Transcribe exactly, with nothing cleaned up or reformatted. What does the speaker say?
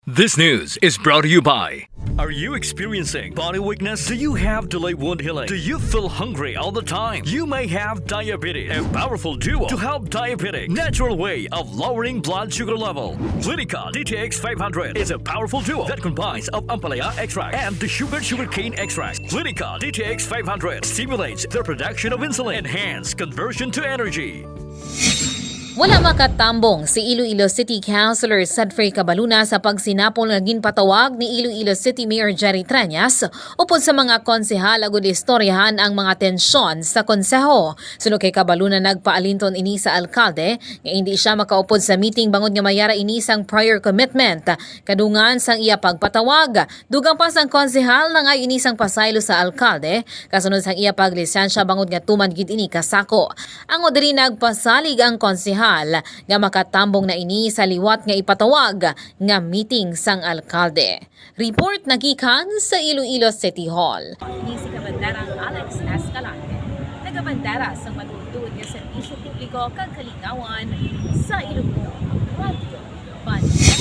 This news is brought to you by. Are you experiencing body weakness? Do you have delayed wound healing? Do you feel hungry all the time? You may have diabetes. A powerful duo to help diabetic natural way of lowering blood sugar level. Clinica D T X five hundred is a powerful duo that combines of ampalaya extract and the sugar sugarcane extract. Clinica D T X five hundred stimulates the production of insulin, enhance conversion to energy. Wala makatambong si Iloilo City Councilor Sedfrey Cabaluna sa pagsinapol nga ginpatawag ni Iloilo City Mayor Jerry Treñas upod sa mga konsehal agud istoryahan ang mga tensyon sa konseho. Suno kay Cabaluna, nagpaalinton ini sa alkalde nga indi siya makaupod sa meeting bangod nga may ara ini sang prior commitment kadungan sang iya pagpatawag. Dugang pa sang konsehal, nangay ini sang pasaylo sa alkalde kasunod sang iya paglisensya bangod nga tuman gid ini ka sako. Ang diri nagpasalig ang konsehal nga makatambong na ini sa liwat nga ipatawag nga meeting sang alkalde. Report nagikan sa Iloilo City Hall. Ni si Kabanderang Alex Escalante, nagabandera sang matuod-tuod nga serbisyo publiko kag kalingawan sa Iloilo. Radyo Banda.